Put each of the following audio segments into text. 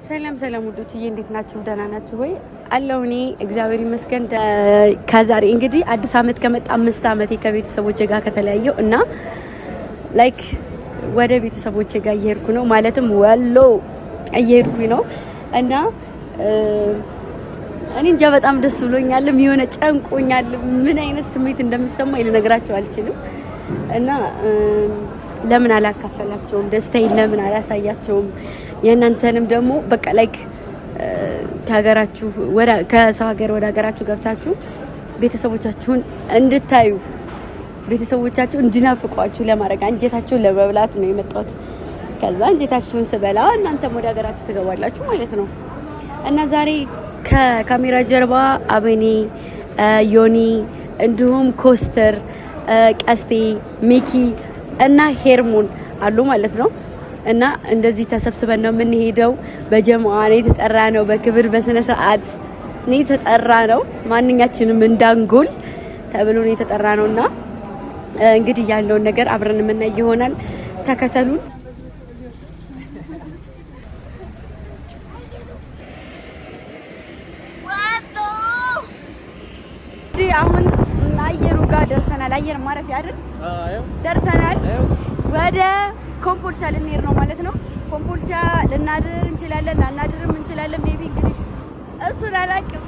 ሰላም ሰላም ውዶችዬ፣ እንዴት ናችሁ? ደህና ናችሁ ወይ? አለሁ እኔ እግዚአብሔር ይመስገን። ከዛሬ እንግዲህ አዲስ አመት ከመጣ 5 አመቴ ከቤተሰቦቼ ጋር ከተለያየው እና like ወደ ቤተሰቦቼ ጋር እየሄድኩ ነው፣ ማለትም ወሎ እየሄድኩኝ ነው። እና እኔ እንጃ በጣም ደስ ብሎኛልም የሆነ ጨንቆኛል። ምን አይነት ስሜት እንደሚሰማኝ ልነግራችሁ አልችልም። እና ለምን አላካፈላቸውም? ደስታዬን ለምን አላሳያቸውም? የእናንተንም ደግሞ በቃ like ከሀገራችሁ ወደ ከሰው ሀገር ወደ ሀገራችሁ ገብታችሁ ቤተሰቦቻችሁን እንድታዩ፣ ቤተሰቦቻችሁ እንዲናፍቋችሁ ለማድረግ፣ አንጀታችሁን ለመብላት ነው የመጣሁት። ከዛ አንጀታችሁን ስበላ እናንተም ወደ ሀገራችሁ ትገባላችሁ ማለት ነው። እና ዛሬ ከካሜራ ጀርባ አበኔ፣ ዮኒ፣ እንዲሁም ኮስተር፣ ቀስቴ፣ ሚኪ እና ሄርሞን አሉ ማለት ነው። እና እንደዚህ ተሰብስበን ነው የምንሄደው። በጀማዓ ነው የተጠራ ነው፣ በክብር በስነ ስርዓት ነው የተጠራ ነው። ማንኛችንም እንዳንጎል ተብሎ ነው የተጠራ ነው። እና እንግዲህ ያለውን ነገር አብረን የምናይ ይሆናል። ተከተሉን። አሁን አየሩ ጋር ደርሰናል። አየር ማረፊያ አይደል? ደርሰናል። ወደ ኮምቦልቻ ልንሄድ ነው ማለት ነው። ኮምቦልቻ ልናድር እንችላለን፣ ላናድርም እንችላለን። Maybe እንግዲህ እሱን አላውቅም።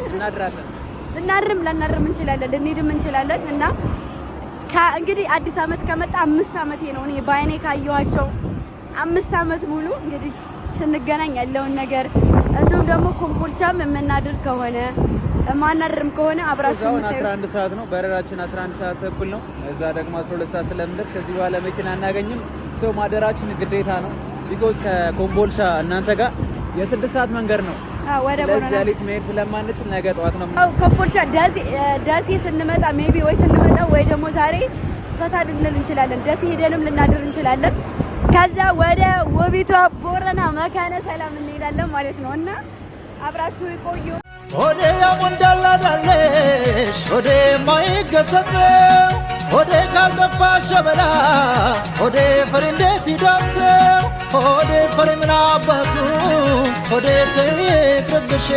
እናድራለን። ልናድርም ላናድርም እንችላለን፣ ልንሄድም እንችላለን። እና እንግዲህ አዲስ አመት ከመጣ 5 አመቴ ነው። እኔ በአይኔ ካየኋቸው 5 አመት ሙሉ እንግዲህ ስንገናኝ ያለውን ነገር፣ እንዲሁም ደግሞ ኮምቦልቻም የምናድር ከሆነ ማናድርም ከሆነ አብራችሁ አሁን 11 ሰዓት ነው በረራችን፣ 11 ሰዓት ተኩል ነው። እዛ ደግሞ 12 ሰዓት ስለምንደርስ ከዚህ በኋላ መኪና አናገኝም። So ማደራችን ግዴታ ነው። Because ከኮምቦልቻ እናንተ ጋር የ6 ሰዓት መንገድ ነው። ወደ ስለዚህ ቦረና ሌሊት መሄድ ስለማንችል ነገ ጠዋት ነው። አው ኮምቦልቻ ደሴ ደሴ ስንመጣ maybe ወይ ስንመጣ ወይ ደግሞ ዛሬ ፈታ ልንል እንችላለን። ደሴ ሄደንም ልናድር እንችላለን። ከዛ ወደ ውቢቷ ቦረና መካነ ሰላም እንሄዳለን ማለት ነው። እና አብራችሁ ይቆዩ። ሆዴ ያሙንዳላዳለሽ፣ ሆዴ ማይገሰጸው፣ ሆዴ ካልጠፋ ሸበላ፣ ሆዴ ፈሪ እንዴት ይዳብሰው? ሆዴ ፈሪ ምን አባቱ፣ ሆዴ ትይቅርብሽ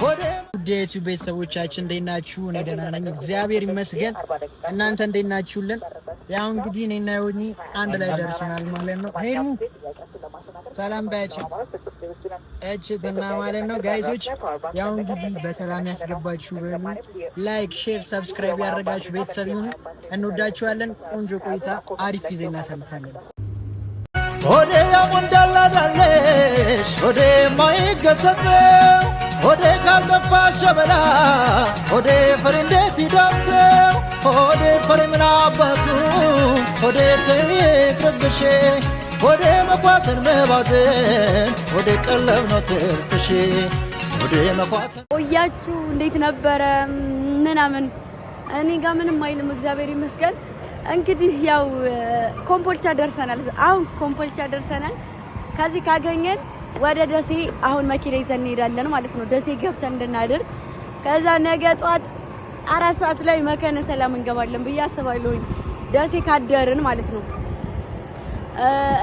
ሆዴ። ውድ የዩቲዩብ ቤተሰቦቻችን እንዴት ናችሁ? እኔ ደህና ነኝ፣ እግዚአብሔር ይመስገን። እናንተ እንዴት ናችሁልን? ያው እንግዲህ እኔና ዮኒ አንድ ላይ ደርሰናል ማለት ነው። ሄሉ ሰላም ባያቸው እችትና ማለት ነው guys ኦች። ያው እንግዲህ በሰላም ያስገባችሁ በሉ። Like፣ share፣ subscribe ያደረጋችሁ ቤተሰብ ይሁኑ። እንወዳችኋለን። ቆንጆ ቆይታ፣ አሪፍ ጊዜ እናሳልፋለን። ሆዴ ያሙንዳላዳለሽ፣ ሆዴ ማይገሰጸው፣ ሆዴ ካልጠፋ ሸበላ፣ ሆዴ ፈሪ እንዴት ይዳብሰው? ሆዴ ፈሪ ምን አባቱ፣ ሆዴ ትይቅርብሽ፣ ሆዴ መኳትን መባዘን፣ ሆዴ ቀለብ ነው ትርፍሽ፣ ሆዴ መኳትን ቆያችሁ እንዴት ነበረ ምናምን? እኔ ጋር ምንም አይልም፣ እግዚአብሔር ይመስገን። እንግዲህ ያው ኮምቦልቻ ደርሰናል። አሁን ኮምቦልቻ ደርሰናል። ከዚህ ካገኘን ወደ ደሴ አሁን መኪና ይዘን እንሄዳለን ማለት ነው። ደሴ ገብተን እንድናድር፣ ከዛ ነገ ጧት 4 ሰዓት ላይ መካነ ሰላም እንገባለን ብዬ አስባለሁኝ። ደሴ ካደርን ማለት ነው።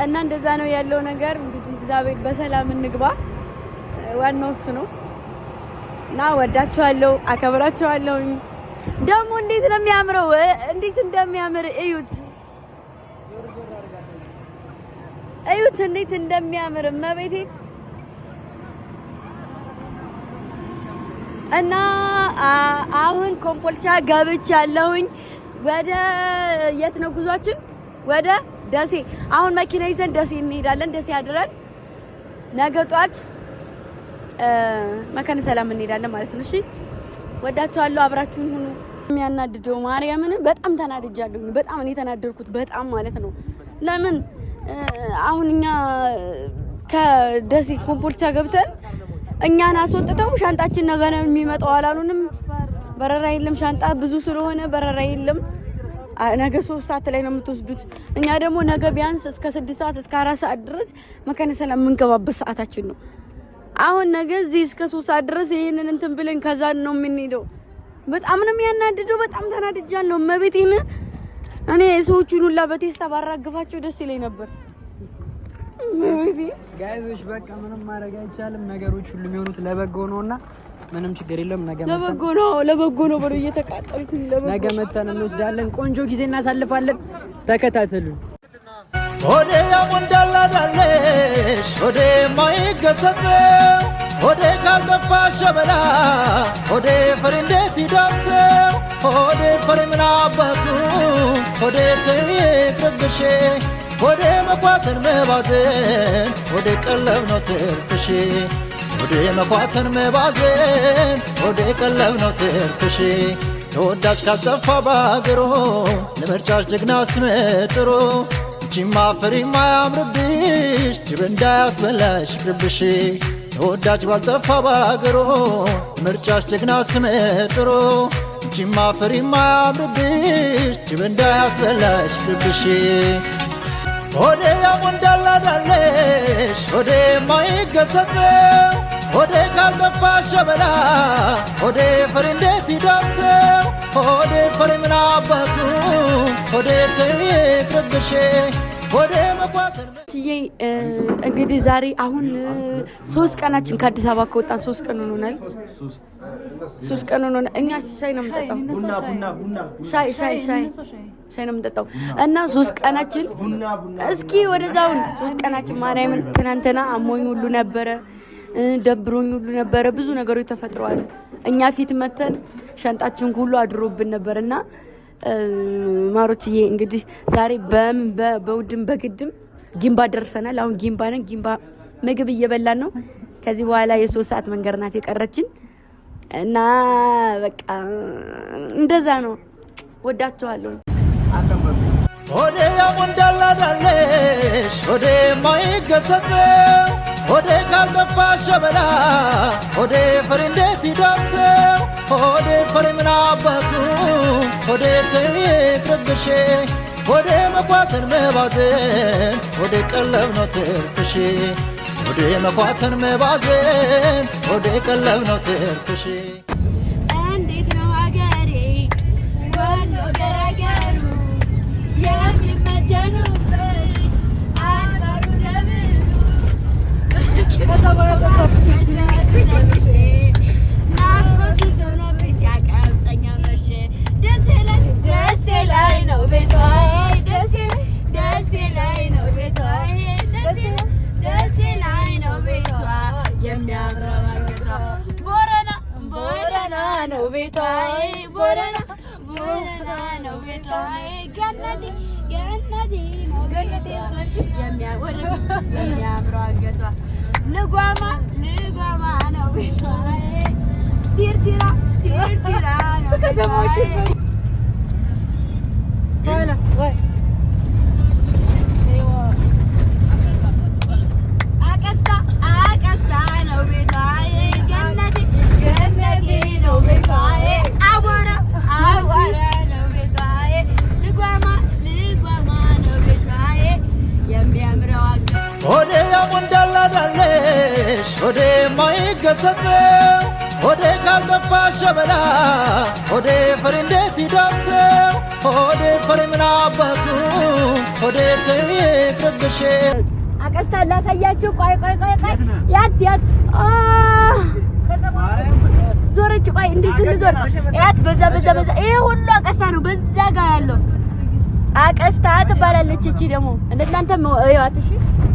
እና እንደዛ ነው ያለው ነገር። እንግዲህ እግዚአብሔር በሰላም እንግባ፣ ዋናው እሱ ነው። እና ወዳችኋለሁ፣ አከብራችኋለሁ። ደግሞ እንዴት ነው የሚያምረው! እንዴት እንደሚያምር እዩት፣ እዩት እንዴት እንደሚያምር እመቤቴ። እና አሁን ኮምቦልቻ ገብቻለሁኝ። ወደ የት ነው ጉዟችን? ወደ ደሴ። አሁን መኪና ይዘን ደሴ እንሄዳለን። ደሴ አድረን ነገ ጧት መካነ ሰላም እንሄዳለን ማለት ነው። እሺ ወዳችኋለሁ። አብራችሁን ሁኑ። የሚያናድደው ማርያምን በጣም ተናድጃለሁ። በጣም እኔ የተናደድኩት በጣም ማለት ነው። ለምን አሁን እኛ ከደሴ ኮምቦልቻ ገብተን እኛን አስወጥተው ሻንጣችን ነገ ነው የሚመጣው አላሉንም። በረራ የለም፣ ሻንጣ ብዙ ስለሆነ በረራ የለም። ነገ 3 ሰዓት ላይ ነው የምትወስዱት። እኛ ደግሞ ነገ ቢያንስ እስከ 6 ሰዓት፣ እስከ 4 ሰዓት ድረስ መካነ ሰላም የምንገባበት ሰዓታችን ነው። አሁን ነገ እዚህ እስከ 3 ሰዓት ድረስ ይሄንን እንትን ብለን ከዛ ነው የምንሄደው። በጣም ነው የሚያናድደው። በጣም ተናድጃለሁ። እመቤቴን እኔ ሰዎቹን ሁላ በቴስታ ባራግፋቸው ደስ ይለኝ ነበር። Guys ኦች በቃ ምንም ማድረግ አይቻልም። ነገሮች ሁሉ የሚሆኑት ለበጎ ነውና ምንም ችግር የለም። ነገ ለበጎ ነው፣ ለበጎ ነው ብሎ እየተቃጠልኩኝ ለበጎ ነገ መተን እንወስዳለን። ቆንጆ ጊዜ እናሳልፋለን። ተከታተሉ። ሆዴ ያሞንዳላዳለሽ ሆዴ ማይገሰጸው ሆዴ ካልጠፋ ሸበላ ሆዴ ፈሪ እንዴት ይዳብሰው ሆዴ ፈሪ ምን አባቱ ሆዴ ትይቅርብሽ ሆዴ መኳትን መባዘን ሆዴ ቀለብ ነው ትርፍሽ ሆዴ መኳትን መባዘን ሆዴ ቀለብ ነው ትርፍሽ ተወዳጅ ካልጠፋ ባገሮ ለምርጫሽ ጀግና ስመጥሮ ጂማ ፈሪ ማያምርብሽ ጅብ እንዳያስበላሽ ይቅርብሽ ተወዳጅ ባልጠፋ ባገሮ ምርጫሽ ጀግና ስመጥሮ ጂማ ፈሪ ማያምርብሽ ጅብ እንዳያስበላሽ ይቅርብሽ ሆዴ ያሞንዳላዳለሽ ሆዴ ማይገሰጸው ሆዴ ካልጠፋ ሸበላ ሆዴ ፈሪ እንዴት ይዳብሰው ሆዴ ፈሪ ምን አባቱ ሆዴ ትይቅርብሽ ሆዴ መኳተን እንግዲህ ዛሬ አሁን 3 ቀናችን ከአዲስ አበባ ከወጣን 3 ቀን ሆኖናል። 3 ቀን ሆኖናል። እኛ ሻይ ነው የምንጠጣው። ሻይ ሻይ ሻይ ሻይ ነው የምንጠጣው እና 3 ቀናችን እስኪ ወደዛውን 3 ቀናችን ማርያምን ትናንትና አሞኝ ሁሉ ነበረ፣ ደብሮኝ ሁሉ ነበረ። ብዙ ነገሮች ተፈጥረዋል። እኛ ፊት መተን ሻንጣችን ሁሉ አድሮብን ነበርና ማሮችዬ እንግዲህ ዛሬ በውድም በግድም ጊምባ ደርሰናል። አሁን ጊምባ ነን። ጊምባ ምግብ እየበላን ነው። ከዚህ በኋላ የ3 ሰዓት መንገድ ናት የቀረችን እና በቃ እንደዛ ነው። ወዳችኋለሁ። ሆዴ ያሞንዳላዳለሽ ሆዴ ማይገሰጸው ሆዴ ካልጠፋ ሸበላ ሆዴ ፈሪ እንዴት ይዳብሰው ሆዴ ፈሪ ምን አባቱ ሆዴ ትይቅርብሽ ሆዴ መኳተን መባዘን ሆዴ ቀለብ ነው ትርፍሽ ሆዴ መኳተን መባዘን ሆዴ ቀለብ ነው ትርፍሽ። እንዴት ነው ሀገሬ ወሎ ገራገሩ የሚመጀኑበት አድባሩ ደብሩ ደሴ ላይ ነው ቤቷ ደሴ ላይ ነው ቤቷ ደሴ ላይ ነው ቤቷ የሚያምረው አንገቷ ቦረና ቦረና ነው ቤቷ ቦረና ቦረና ነው ቤቷ ገነቴ ገነቴ ነው ቤቷ የሚያምረው አንገቷ ልጓማ ልጓማ ነው ቤቷ ቲርቲራ ቲርቲራ ነው ቤቷ። አቀስታ አቀስታ ነው ቤቷ ገነቴ ገነቴ ነው ቤቷ አቧራ አቧራ ነው ቤቷ ልጓማ ልጓማ ነው ቤቷ የሚያምረው ሆዴ ያሞንዳላዳለሽ ሆዴ ማይገሰጸው ሆዴ ካልጠፋ ሸበላ ሆዴ ፈሪ እንዴት ይዳብሰው ሆዴ ፈሪ ምን አባቱ ሆዴ ትይቅርብሽ። አቀስታ ላሳያችሁ። ቆይ ቆይ ቆይ ቆይ ያት ያት ዞረች። ቆይ እንዴ ስንዞር ያት በዛ በዛ በዛ ይሄ ሁሉ አቀስታ ነው። በዛ ጋር ያለው አቀስታ ትባላለች። እቺ ደግሞ እንደናንተ እዩዋት። እሺ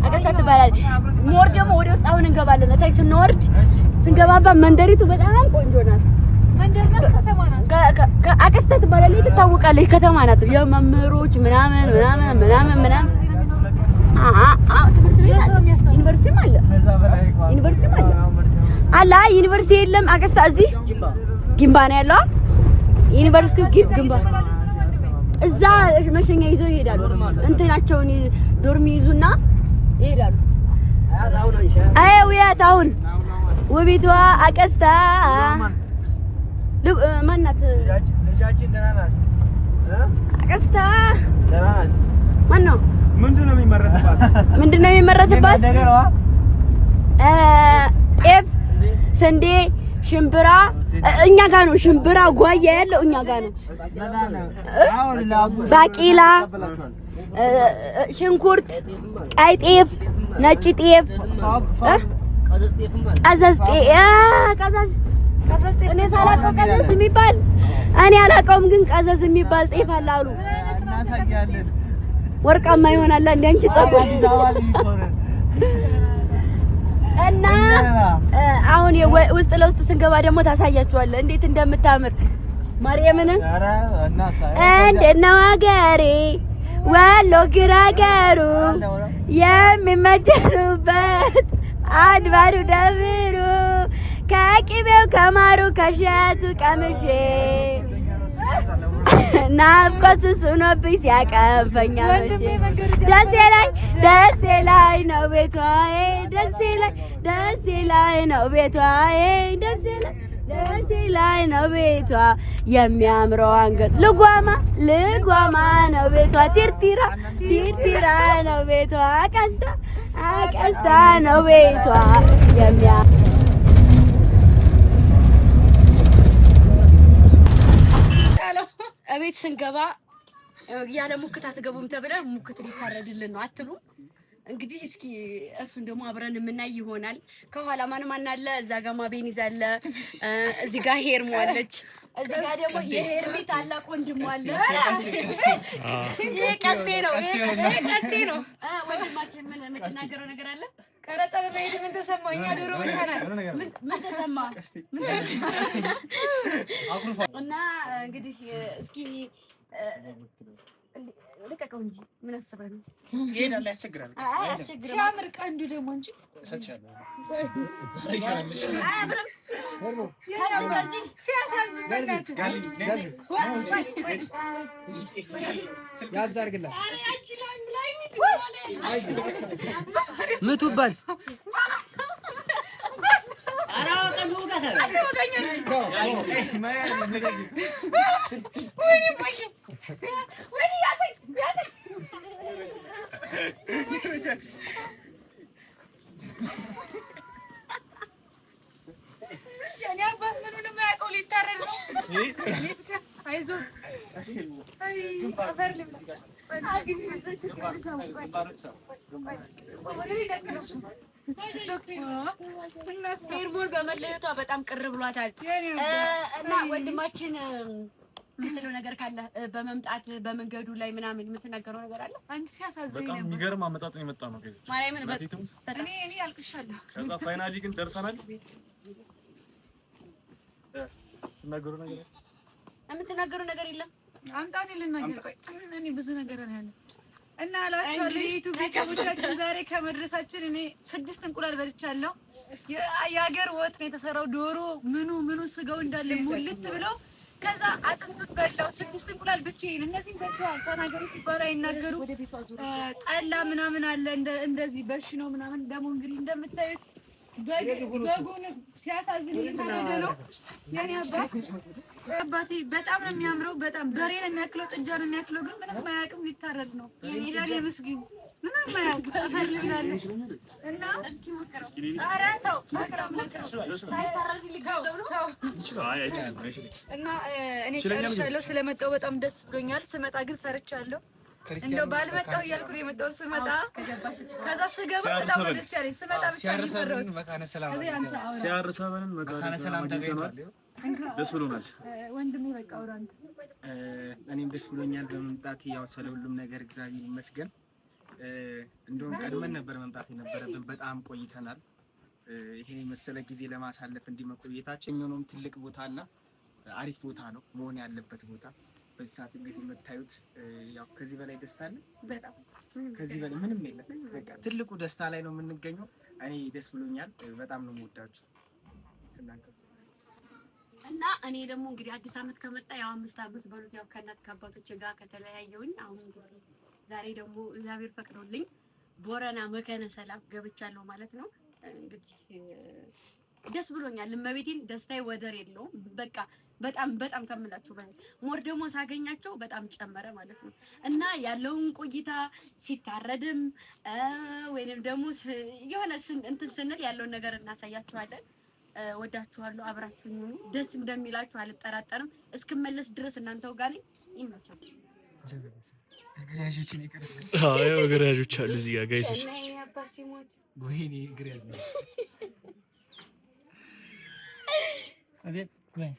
አቀስታ ትባላለች። more ደግሞ ወደ ውስጥ አሁን እንገባለን። እታች ስንወርድ ስንገባባ መንደሪቱ በጣም ቆንጆ ናት። አቀስታ ትባላለች፣ ትታወቃለች። ከተማ ናት። የመምህሮች ምናምን ምናምን ምናምን ምናምን ትምህርት ቤት አለ፣ ዩኒቨርሲቲም አለ፣ ዩኒቨርሲቲም አለ አለ። አይ ዩኒቨርሲቲ የለም። አቀስታ እዚህ ጊምባ ነው ያለው። ዩኒቨርሲቲው ግንባ እዛ መሸኛ ይዘው ይሄዳሉ። እንትናቸውን ዶርም ይዙና ይሄዳሉ። አይ ውያት አሁን ውቢቷ አቀስታ ማናት? አቀስታ ማነው? ምንድነው የሚመረትባት? ምንድነው የሚመረትባት? ጤፍ፣ ስንዴ፣ ሽምብራ እኛ ጋር ነው። ሽምብራ ጓያ ያለው እኛ ጋር ነው። ባቄላ፣ ሽንኩርት፣ ቀይ ጤፍ፣ ነጭ ጤፍ፣ ቀዘዝ ቀዘዝ እኔ ሳላውቀው ቀዘዝ የሚባል እኔ አላውቀውም፣ ግን ቀዘዝ የሚባል ጤፍ አለ አሉ። ወርቃማ ይሆናል እንደ አንቺ ፀጉር። እና አሁን ውስጥ ለውስጥ ስንገባ ደግሞ ታሳያችኋለህ እንዴት እንደምታምር ማርያምን። እንዴት ነው አገሬ ወሎ ግራገሩ የሚመጀኑበት አድባሩ ደብሩ ከቅቤው ከማሩ ከሸቱ ቀምሼ ናፍቆት ሱስ ሆኖብኝ ሲያቀንፈኛ መቼ ደሴ ላይ ደሴ ላይ ነው ቤቷ ደሴ ላይ ደሴ ላይ ነው ቤቷ ደሴ ላይ ደሴ ላይ ነው ቤቷ የሚያምረው አንገት ልጓማ ልጓማ ነው ቤቷ ቲርቲራ ቲርቲራ ነው ቤቷ አቀስታ አቀስታ ነው ቤቷ የሚያ እቤት ስንገባ ያለ ሙክት አትገቡም ተብለን ሙክት ሊታረድልን ነው አትሉ። እንግዲህ እስኪ እሱን ደግሞ አብረን የምናይ ይሆናል። ከኋላ ማን ማን አለ? እዛ ጋ ማቤኒዝ አለ፣ እዚህ ጋ ሄርሞ አለች፣ እዚህ ጋ ደግሞ የሄርሚ ታላቅ ወንድሙ አለ። ይሄ ቀስቴ ነው፣ ይሄ ቀስቴ ነው። ወንድማችን ምን የምትናገረው ነገር አለ? ቀረጻ በመሄድ ምን ተሰማኝ? እኛ ዶሮ በልተናል። ምን ተሰማ? እና እንግዲህ እስኪ ልቀቀው እንጂ ምን አስበህ ነው? ይሄዳል፣ ያስቸግራል። ሲያምር ቀንዱ ደግሞ እንጂ ሲያሳዝን በእናትህ ምቱባት። የእኔ አባት ምኑንም አያውቀው ሊታረድ ነው። አይዞህ አፈር ልብላ። ሄርሞን በመለየቷ በጣም ቅር ብሏታል። እና ወንድማችን የምትለው ነገር ካለ በመምጣት በመንገዱ ላይ ምናምን የምትናገረው ነገር አለ? አንቺ ሲያሳዝኝ በጣም የሚገርም አመጣጥ ነው የመጣ ነው። ማርያምን እኔ አልቅሻለሁ። ከዛ finally ግን ደርሰናል። ትናገሩ ነገር የምትናገሩ ነገር የለም? አምጣ እኔ ልናገር። ቆይ እኔ ብዙ ነገር ነው ያለው እና እላችኋለሁ የዩቲዩብ ቤተሰቦቻችን ዛሬ ከመድረሳችን እኔ 6 እንቁላል በልቻለሁ። የሀገር ወጥ ነው የተሰራው። ዶሮ ምኑ ምኑ ስጋው እንዳለ ሙልት ብሎ ከዛ አጥንቱን በላው። 6 እንቁላል ብቻዬን። እነዚህም በልተዋል። ተናገሩ ሲባሉ አይናገሩ። ጠላ ምናምን አለ እንደዚህ በሽ ነው ምናምን። ደግሞ እንግዲህ እንደምታዩት በጉን ሲያሳዝን እየታረደ ነው። የኔ አባት አባቴ በጣም ነው የሚያምረው። በጣም በሬ ነው የሚያክለው፣ ጥጃ ነው የሚያክለው፣ ግን ምንም አያውቅም። ሊታረድ ነው። የኔ ምስኪን ምንም አያውቅም። አፈር ልብላለች እና ኧረ ተው እና እኔ ጨርሻለሁ። ስለመጣሁ በጣም ደስ ብሎኛል። ስመጣ ግን ፈርቻለሁ። እንደው ባልመጣሁ እያልኩ ነው የመጣሁት። ስመጣ ከዛ ስገባ በጣም ነው ደስ ያለኝ። ስመጣ ብቻ ነው የፈራሁት። ሲያርሰበንን መካነ ሰላም ተገኝቷል። ደስ ብሎናል ወንድሜ። በቃ አውራ አንተ። እኔም ደስ ብሎኛል በመምጣት ያው ስለ ሁሉም ነገር እግዚአብሔር ይመስገን። እንደውም ቀድመን ነበር መምጣት የነበረብን፣ በጣም ቆይተናል። ይሄን የመሰለ ጊዜ ለማሳለፍ እንዲህ መቆየታችን እኛውም ትልቅ ቦታና አሪፍ ቦታ ነው መሆን ያለበት ቦታ። በዚህ ሰዓት እንግዲህ የምታዩት ያው ከዚህ በላይ ደስታ አለ? በጣም ከዚህ በላይ ምንም የለም። በቃ ትልቁ ደስታ ላይ ነው የምንገኘው። እኔ ደስ ብሎኛል። በጣም ነው የምወዳችሁ። እና እኔ ደግሞ እንግዲህ አዲስ አመት ከመጣ ያው 5 አመት በሉት ያው ከእናት ከአባቶቼ ጋር ከተለያየሁኝ አሁን እንግዲህ ዛሬ ደግሞ እግዚአብሔር ፈቅዶልኝ ቦረና መካነ ሰላም ገብቻለሁ ማለት ነው። እንግዲህ ደስ ብሎኛል። እመቤቴን ደስታዬ ወደር የለውም። በቃ በጣም በጣም ከምላችሁ በላይ more ደግሞ ሳገኛቸው በጣም ጨመረ ማለት ነው። እና ያለውን ቆይታ ሲታረድም ወይንም ደግሞ የሆነ እንትን ስንል ያለውን ነገር እናሳያችኋለን። ወዳችኋለሁ። አብራችሁኝ ሁኑ። ደስ እንደሚላችሁ አልጠራጠርም። እስክመለስ ድረስ እናንተው ጋር ነኝ። ይመቻችሁ። እግር ያዦች አሉ እዚህ ጋር guys ኦች። ወይኔ እግር ያዝ ነው። አቤት ወይ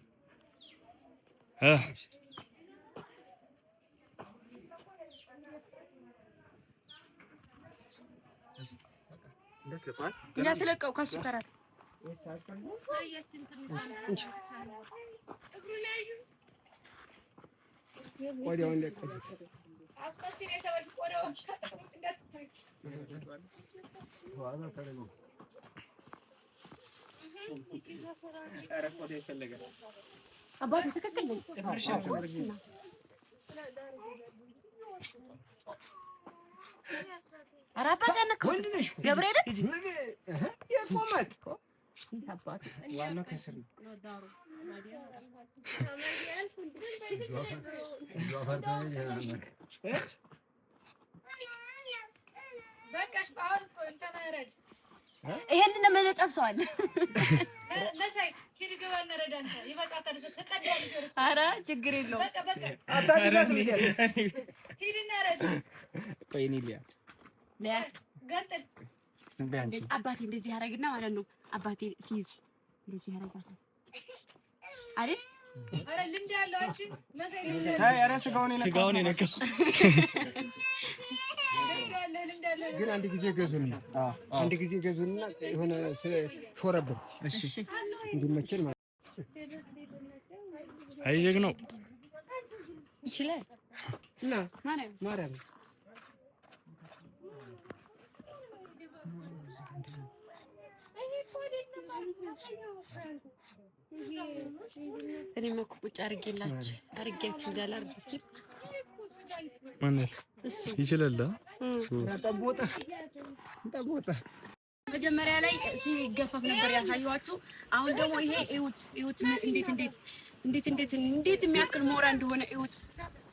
እንዳትለቀው ከሱ ጋር አባቴ ትክክል ነው። ኧረ አባቴ አልነካሁትም። ገብርኤልን ዋናው ከስር ነው። ይሄንን የምንጠብሰዋል። ኧረ ችግር የለውም። አባቴ እንደዚህ ያደርግና ማለት ነው። አባቴ ሲይዝ እንደዚህ ያደርጋታል አይደል? ስጋውን የነካው ግን አንድ ጊዜ ገዙና አንድ ጊዜ ገዙና የሆነ ሾረብን እንዲመቸን ማለት አይ ጀግናው ይችላል እና ማርያም እኔማ እኮ ቁጭ አድርጌላችሁ አድርጌያችሁ እንዳላርግ ሲል ማን ይችላል? መጀመሪያ ላይ ሲገፈፍ ነበር ያሳየኋችሁ። አሁን ደግሞ ይሄ እዩት፣ እዩት እንዴት እንዴት እንዴት እንዴት እንዴት የሚያክል ሞራ እንደሆነ እዩት።